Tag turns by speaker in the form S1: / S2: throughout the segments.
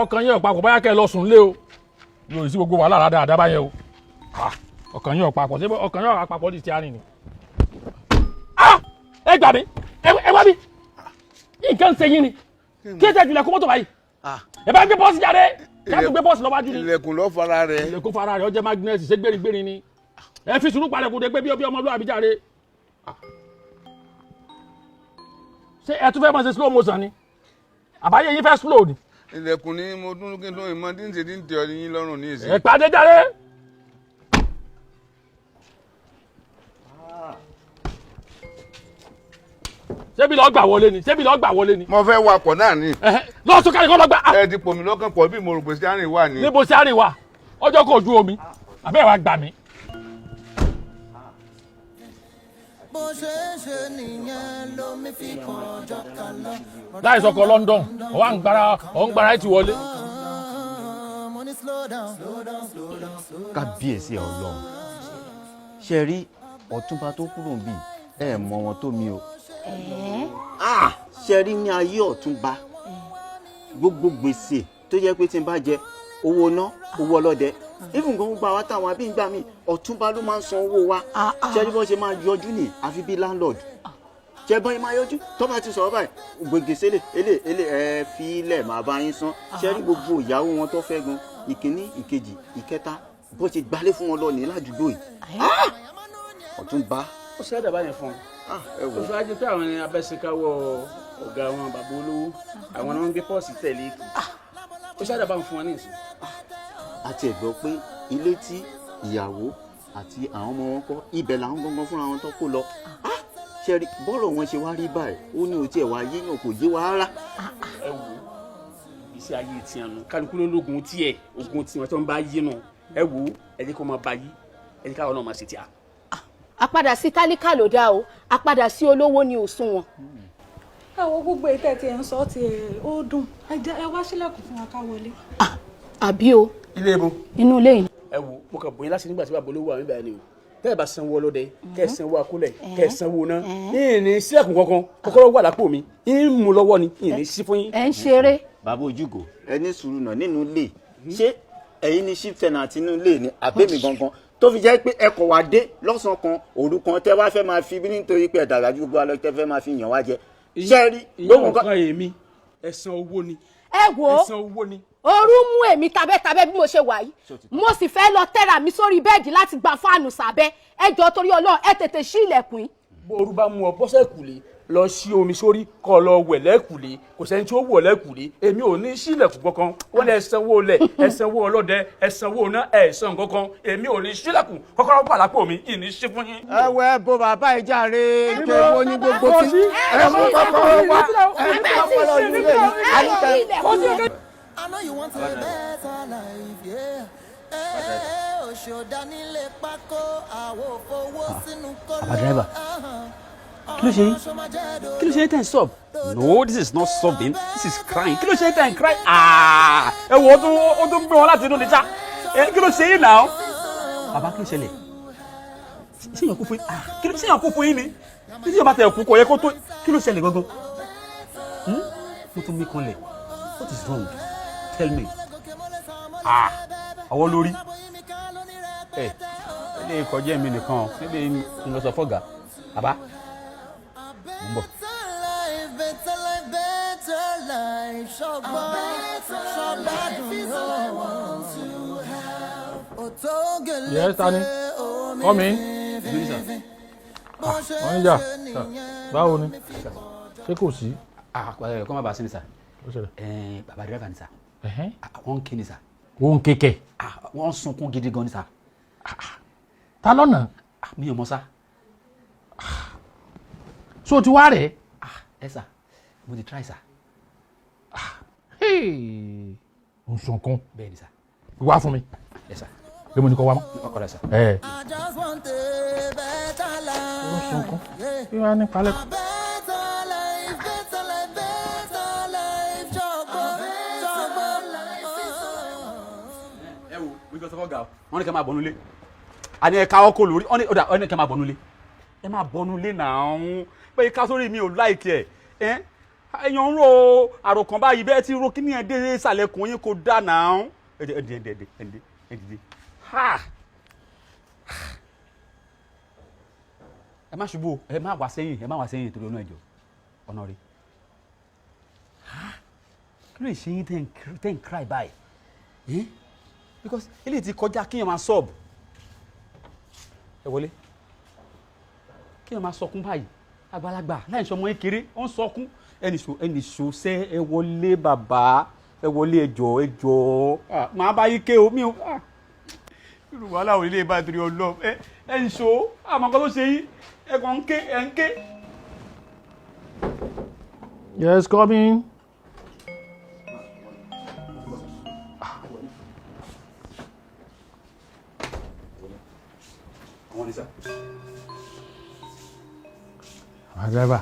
S1: Ọkàn yín ọ̀pá kò báyà kẹ́ ẹ lọ sùn lé o. Yóò sí gbogbo wàhálà dáadáa báyẹn o. Ah, ọkàn yín ọ̀pá pọ̀, ṣé ọkàn yín ọ̀pá pọ̀ di ti arìn ni? Ah, ẹ gbà mí, ẹ wá mi, nǹkan ń ṣe yín ni? Kí ẹ tẹ̀ jùlẹ̀ kó mọ́tò báyìí, ẹ bá gbé bọ́ọ̀sì jáde, ká tó gbé bọ́ọ̀sì lọ́wájú ni.
S2: Ilẹ̀kùn ló fara rẹ̀.
S1: Ilẹ̀kùn fara rẹ̀, ó jẹ́ magnet. Ṣé gbéringbérin ni? Ẹ fi sùúrù palẹ̀kùn dé pé bí ọmọlúwàbí jáde. Ṣé ẹ tún fẹ́ máa ṣe slow motion ni? Àbáyé yín fẹ́ slow ni?
S2: Ilẹ̀kùn ni mo tún kí n tún ìmọ̀ tí ń ṣe tí ń tẹ ọ yín lọ́rùn ní ìsìn.
S1: Ẹ pàdé jáde. Ṣébi lọ́ọ́ gbà wọlé ni? Ṣébi lọ́ọ́ gbà wọlé ni?
S2: Mo fẹ́ wakọ̀ náà ni.
S1: Lọ́ọ́ sọ kárí kọ́ lọ́ọ́ gbà.
S2: Ẹ ti pò mí lọ́kàn pọ̀ bí mo rò pé steering wà ní.
S1: Níbo steering wà? Ọjọ́ kò ju omi àbẹ́ ẹ̀ wá gbà mí.
S3: Bó ṣe ń ṣe nìyẹn lomi fi kàn ọjọ́ kan lọ.
S1: Láì sọkọ London, ọwọ́ à ń gbára ọ̀ ń gbára ẹ̀ ti wọlé.
S3: Mo ní slow down, slow down, slow down, slow down.
S4: Kábíyèsí Ọlọ́run, ṣe rí ọ̀túnba tó kúrò ń bì, ẹ mọ wọn tó mi o. Ah, ṣe rí ní ayé ọ̀túnba, gbogbo gbèsè tó jẹ́ pé tí n bá jẹ owó ná, owó ọlọ́dẹ, even gan gbogbo àwa táwọn àbí ń gbà mí, ọ̀túnba ló máa ń san owó wa. Ṣe rí bó ṣe máa yọjú ní àfi bí landlord ṣe bọ́, máa yọjú tó bá ti sọ̀rọ̀ báyìí, gbèsè lè elé elé, ẹ fi ilẹ̀ máa bá yín san. Ṣe rí gbogbo ìyàwó wọn tó fẹ́ gan, ìkíní, ìkejì, ìkẹta, bó ṣe gbalé fún wọn lọ ní ládùúgbò yìí. Ah! Ọ̀túnba.
S5: Ó ṣe àdàbà yẹn fún un.
S4: Ẹ wò.
S5: Ó ṣe wájú pé àwọn ni abẹ́sìnkáwọ́ ọ̀gá wọn, bàbá olówó, àwọn ni wọ́n ń gbé pọ́ọ̀sì tẹ̀lé kì. Ó ṣe àdàbà fún wọn ní ìsìn.
S4: A ti ẹ̀ gbọ́ pé ilé tí ìyàwó àti àwọn ọmọ wọn kọ́, ibẹ̀ làwọn gangan fúnra wọn tó kó lọ. Ah! Ṣe rí bọ́rọ̀ wọn ṣe wá rí báyìí, ó ní o tiẹ̀ wá yéèyàn kò yé wa rárá.
S5: Ẹ wò ó, ìgbésí ayé tiẹ̀ nù, kálukú ló lógun tiẹ̀, ogun tiwọn tó ń bá yé nù. Ẹ wò ó, ẹ jẹ́ kó máa bá yí, ẹ jẹ́ káwọn náà máa ṣe tíà.
S6: Àpadà sí tálíkà ló dá o, àpadà sí olówó ni ò sunwọ̀n.
S7: Ẹ wo, gbogbo ètò ẹ̀ tí ẹ̀ ń sọ ti ẹ̀ ó dùn. Ẹ jẹ́ ẹ wá sílẹ̀kùn fún wa ká wọlé.
S6: Àbí o?
S5: Ilé ibo?
S6: Inú ilé yìí.
S5: Ẹ wo, mo kàn bóyin láti nígbà tí bàbá olówó àwọn ibà ni o. Tẹ́ ẹ bá sanwó ọlọ́dẹ, kẹ́ ẹ sanwó akólẹ̀, kẹ́ ẹ sanwó náà, yín ní sílẹ̀kùn kankan. Kọ́kọ́rọ́ wà lápò mi, yín mú lọ́wọ́ ni, yín ní sí fún yín.
S6: Ẹ ń ṣeré.
S4: Bàbá ojúgò, ẹ ní sùúrù náà. Nínú ilé, ṣé ẹ̀yin ní chief tenant nínú ilé ni àbẹ́mi gangan, tó fi jẹ́ pé ẹ kọ̀ wá dé lọ́sàn-án kan òru kan, tẹ́ wá fẹ́ máa fi bí nítorí pé ẹ dàgbà ju gbogbo alọ́, tẹ́ fẹ́ máa fi yàn wá jẹ? Ṣé rí
S5: Ìyẹn
S4: gbogbo nǹkan.
S5: Ọ̀kan èmi, ẹ san owó ni.
S6: Ẹ wo.
S5: Ẹ san owó ni.
S6: Ooru mú èmi tabẹ́tabẹ́ bí mo ṣe wà yìí, mo sì fẹ́ lọ tẹ́ra mi sórí bẹ́ẹ̀dì láti gba fáànù sábẹ́. Ẹ jọ̀ọ́, torí Ọlọ́run, ẹ tètè ṣí ilẹ̀kùn yìí.
S5: Bó ooru bá mú ọ, bọ́sẹ̀ kùlé lọ sí omi sórí, kọ́ lọ wẹ̀ lẹ́kùlé. Kò sẹ́ni tí ó wọ̀ lẹ́kùlé. Èmi ò ní sílẹ̀kùn kankan. Wọ́n lẹ sanwó lẹ̀, ẹ sanwó ọlọ́dẹ, ẹ sanwó ná, ẹ san kankan. Èmi ò ní sílẹ̀kùn. Kọ́kọ́rọ́ wà lápò mi, ìní sí fún yín.
S4: Ẹ wẹ bo bàbá ìjàre kéwo ní gbogbo tí ẹ mú kọ́kọ́rọ́ wá, ẹ mú kọ́kọ́rọ́ nílé yìí.
S3: I know you want a better life, yeah. Eh, òṣòdà nílé pákó, àwo fowó sínú kóló.
S5: Bàbá driver, kí ló ṣe yín? Kí ló ṣe yín tẹ̀ ń stop? No, this is not sobbing, this is crying. Kí ló ṣe yín tẹ̀ ń cry? Ah, ẹ wo, ó tún gbé wọn láti inú níta. Ẹ kí ló ṣe yín náà? Bàbá, kí ló ṣẹlẹ̀? Ṣé èèyàn kú fún yín? Ah, kí ló ṣe? Èèyàn kú fún yín ni? Tí èèyàn bá tẹ̀ kú, kò yẹ kó tó. Kí ló ṣẹlẹ̀ gangan? Mo tún mí kanlẹ̀. What is wrong? Tell me. Ah, ọwọ́ lórí ẹ ẹ lè kọjá èmi nìkan níbi ń lọ sọ fọ́gà. Bàbá, mo ń bọ̀.
S3: Better life, better life, ṣọgbọ́n ṣọgbádùn
S1: Yes, Tani. Come in. Manager, báwo ni? Ṣé kò sí?
S5: Ah, kọ́ má bàa sí ni sà.
S1: Ó ṣẹlẹ̀.
S5: Ẹ bàbá driver ni sà. Wọ́n ń ké ni sà.
S1: Ó ń kékè.
S5: Ah, wọ́n ń sunkún gidi gan ni sà.
S1: Ta lọ́nà?
S5: Mi ò mọ̀ sà.
S1: So ti wá rẹ̀?
S5: Ah, ẹ sà, mo ti try sà.
S1: Ń sunkún.
S5: Bẹ́ẹ̀ ni sà.
S1: Wá fún mi.
S5: Ẹ sà.
S1: Pé mo ní kọ́ wá mọ́.
S5: Ọ̀rẹ́ sà.
S1: Ẹ.
S3: I just want a better life.
S1: Ó ń sunkún. Kí wàá ní palẹ̀?
S3: Better life, better life, better life, ṣọgbọ́n ṣọgbọ́n.
S5: Ẹ wo, mo ti sọ fọ́gà o, wọ́n ní kẹ́ máa bọ̀ nulẹ̀. Àní ẹ̀ka ọkọ̀ lórí, wọ́n ní ọ̀dà, wọ́n ní kẹ́ máa bọ̀ nulẹ̀. Ẹ máa bọ̀ nulẹ̀ náà, pé ká sórí mi ò like ẹ̀ ẹ́. Èèyàn ń ro àròkàn báyìí bẹ́ẹ̀ tí ro kíní ẹ̀ dé ìsàlẹ̀ kùn yín kò dà náà. Ẹ dìde, ẹ dìde, ẹ dìde, ẹ dìde. Ha! Ẹ má ṣubú o, ẹ má wá sẹ́yìn, ẹ má wá sẹ́yìn torí ọ̀nà ẹ̀jọ̀ ọ̀nà rẹ̀. Kí ló ṣe yín tẹ́ ń cry báyìí? Eh? Because eléyìí ti kọjá kéèyàn máa sọ́ọ̀bù. Ẹ wọlé. Kéèyàn máa sọkún báyìí. Àgbàlagbà láì sọmọ kékeré, ó ń sọkún. Ẹnì ṣò sẹ́ ẹ wọlé bàbá, ẹ wọlé ẹjọ́ ẹjọ́. Màá bá yí ké o, mi ò. Irú wàhálà ò lè bá torí ọlọ́. Ẹ ń ṣó, àmọ́ nǹkan tó ṣe yín, ẹ kàn ń ké, ẹ ń ké.
S1: Yes, come in.
S5: Àwọn ni sà.
S1: Ah, driver.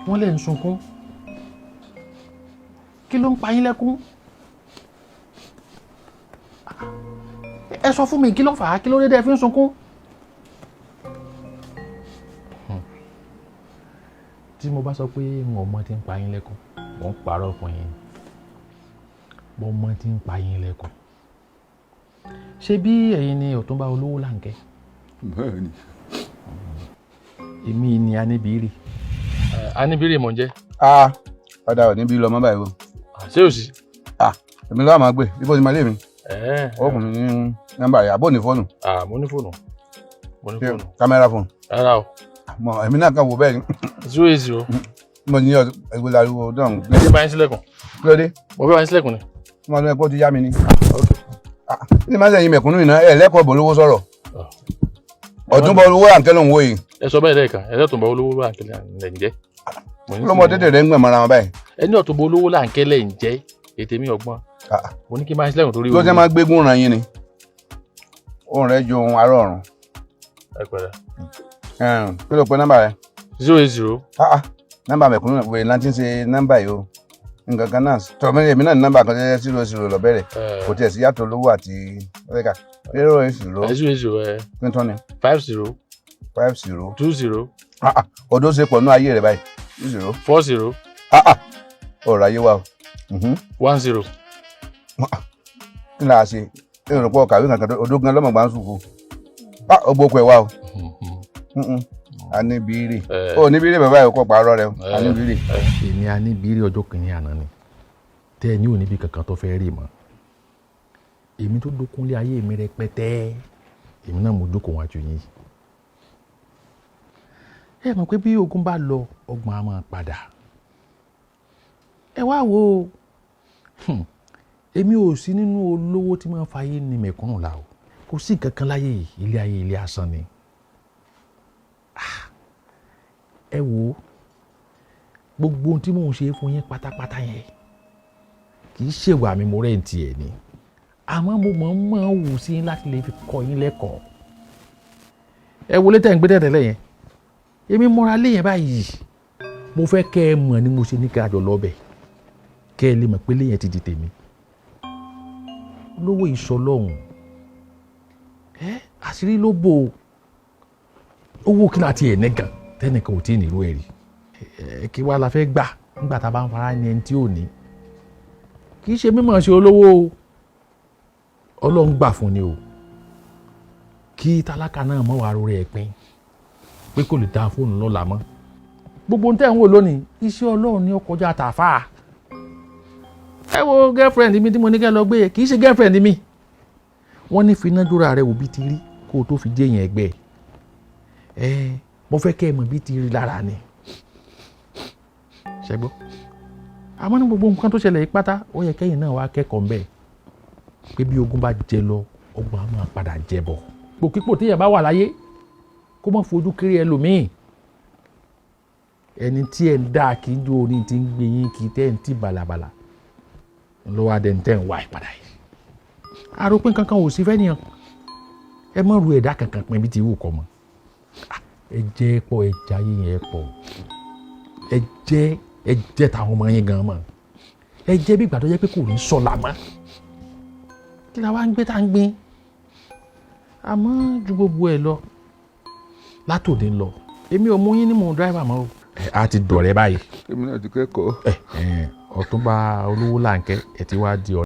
S1: Wọ́n lè ń sunkún. Kí ló ń pa yín lẹ́kún? Ẹ sọ fún mi, kí ló fà á, kí ló dé tẹ́ fi ń sunkún? Tí mo bá sọ pé n ò mọ tí ń pa yín lẹ́kún, mò ń parọ́ fún yín. Mo mọ tí ń pa yín lẹ́kún. Ṣé bí ẹ̀yin ni Ọ̀túnba Olówó Láǹkẹ́?
S2: Bẹ́ẹ̀ni.
S1: Èmi ni Aníbírì. Aníbírì mò ń jẹ́.
S2: Ah, padà ò níbi lọ mọ́ báyìí o.
S1: Ṣé o sì?
S2: Ah, èmi lọ́wọ́ máa gbé, ibo ni màá lé mi. Ó kùn mí ní nọ́mbà rẹ̀, àbó ní fóònù.
S1: Ah, mo ní fóònù. Mo ní fóònù.
S2: Kámẹ́rà fóònù.
S1: Rárá o.
S2: Mọ èmi náà kàn wò bẹ́ẹ̀ ni.
S1: 080.
S2: Mo ní ẹgbẹ́ lariwo dán.
S1: Ẹ jẹ́ bá yín sílẹ̀kùn.
S2: Kí ló dé?
S1: Mo fẹ́ bá yín sílẹ̀kùn ni.
S2: Mo lọ ẹ̀kọ́ ti yá mi ni. Kí ni máa ń sẹ́yìn mẹ̀kúnnù iná ẹ̀ lẹ́kọ̀ọ́ bò lówó sọ̀rọ̀. Ọ̀túnba Olówó Láǹkẹ́ ló ń wò yìí.
S1: Ẹ sọ bẹ́ẹ̀ lẹ́ẹ̀kan, ẹ lọ́tùnba Olówó Láǹkẹ́ lẹ̀ ń jẹ́.
S2: Kí ló mọ tètè rẹ̀ ń gbọ̀n mọ́ra wọn báyìí?
S1: Ẹ ní Ọ̀túnba Olówó Láǹkẹ́ lẹ̀ ń jẹ́, ètè mi ọgbọ́n. Mo ní kí n máa sílẹ̀kùn torí
S2: Tó jẹ́ máa gbégún ran yín ni. Ohùn rẹ̀ ju ohun ará ọ̀run.
S1: Ẹ pẹ̀lẹ́.
S2: Kí ló pe nọ́mbà rẹ?
S1: 080.
S2: Nọ́mbà mẹ̀kúnnù wèrè náà ti ń ṣe nọ́mbà yìí o. Nǹkan kan náà tọ́ mi èmi náà ní nọ́mbà kan jẹ́ 00 lọ bẹ̀rẹ̀. Kò tiẹ̀ sí yàtọ̀ olówó àti ọ̀rẹ́ka. 080.
S1: 080.
S2: Kí n tán ni?
S1: 50.
S2: 50.
S1: 20.
S2: Ọdún ṣe pọ̀ ní ayé rẹ̀ báyìí. 20.
S1: 40.
S2: Ọ̀rọ̀ ayé wa o.
S1: 10.
S2: Kí ni a ṣe? Èrò pọ̀ kàwé kankan ọdún gan lọ́mọ̀gbà ń sùkú. Ó gbókò ẹ̀ wá o. Aníbírì. Ó níbírì bàbá yìí kò parọ́ rẹ o. Aníbírì.
S1: Èmi Aníbírì ọjọ́ kìíní àná ni. Tẹ́ ẹ ní òní bí kankan tó fẹ́ rí mọ́. Èmi tó dókúnlé ayé mi rẹpẹtẹ. Èmi náà mo jókòó wájú yín. Ẹ mọ̀ pé bí ogun bá lọ, ọgbọ́n á máa padà. Ẹ wá wo o. Èmi ò sí nínú olówó tí máa ń fayé ní mẹ̀kúnnù la o. Kò sí nǹkan kan láyé yìí, ilé ayé ilé asán ni. Ẹ wo gbogbo ohun tí mò ń ṣe fún yín pátápátá yẹn kì í ṣèwà mi, mo rẹ́ǹtì ẹ̀ ni. Àmọ́ mo mọ̀ ń mọ̀ ń wù sí yín láti lè fi kọ́ yín lẹ́kọ̀ọ́. Ẹ wọlé tẹ̀ ń gbé tẹ̀tẹ̀lẹ̀ yẹn. Èmi mọ́ra lé yẹn báyìí. Mo fẹ́ kẹ́ ẹ mọ̀ ni mo ṣe ní ká jọ lọ́bẹ̀. Kẹ́ ẹ lè mọ̀ pé lé yẹn ti di tèmi. Olówó ìṣọlọ́hún. Ẹ àṣírí ló bò ó. Owó kí láti ẹ̀ nẹ́gàn tẹ́nìkan ò tí ì nírú ẹ̀ rí. Kí wá la fẹ́ gbà nígbà tá a bá ń fara ní ẹni tí ò ní. Kì í ṣe mímọ̀ ṣe olówó o. Ọlọ́run gbà fún ni o. Kí tálákà náà mọ̀ wá rọrẹ́ ẹ̀ pín pé kò lè da fóònù lọ́la mọ́. Gbogbo ohun tẹ́ ń wò lónìí, iṣẹ́ Ọlọ́run ni ó kọjá tàfà. Ẹ wo girlfriend mi tí mo ní kẹ́ lọ gbé, kì í ṣe girlfriend mi. Wọ́n ní finájúra rẹ̀ wò bí ti rí kó o tó fi jẹ́ èèyàn ẹgbẹ́ ẹ. Mo fẹ́ kẹ́ ẹ mọ̀ bí ti rí lára ni. Ṣé gbọ́? Àmọ́ ní gbogbo nǹkan tó ṣẹlẹ̀ yìí pátá, ó yẹ kẹ́yìn náà wá kẹ́kọ̀ọ́ ńbẹ̀ pé bí ogun bá jẹ lọ, ọgbọ́n á máa padà jẹ bọ̀. Pòkípò téèyàn bá wà láyé, kó má fojú kéré ẹlòmíì. Ẹni tí ẹ̀ ń dá kí n jó orí ti ń gbé yín kí tẹ́ ẹ̀ ń tì bàlàbàlà ló wá dẹ̀ ń tẹ́ ń wá ìpadà yìí. Àròpin kankan ò sí fẹ́ nìyẹn. Ẹ má ru ẹ̀dá kankan pin bí ti wù kọ́ mọ́. Ẹ jẹ́ pọ̀, ẹ jẹ́ ayé yẹn pọ̀. Ẹ jẹ́ táwọn ọmọ yín gan mọ́. Ẹ jẹ́ bí ìgbà tó jẹ́ pé kò ní sọ̀la mọ́. Kí la wá ń gbé tá ń gbin? Àmọ́ ju gbogbo ẹ lọ, látòdì ń lọ. Èmi ò mú yín ní mò ń dráìvà mọ́ o. A ti dọ̀rẹ́ báyìí.
S8: Èmi náà ti kẹ́kọ̀ọ́.
S1: Ọ̀túnba Olówó Làǹkẹ́, ẹ ti wá di ọ̀rẹ́.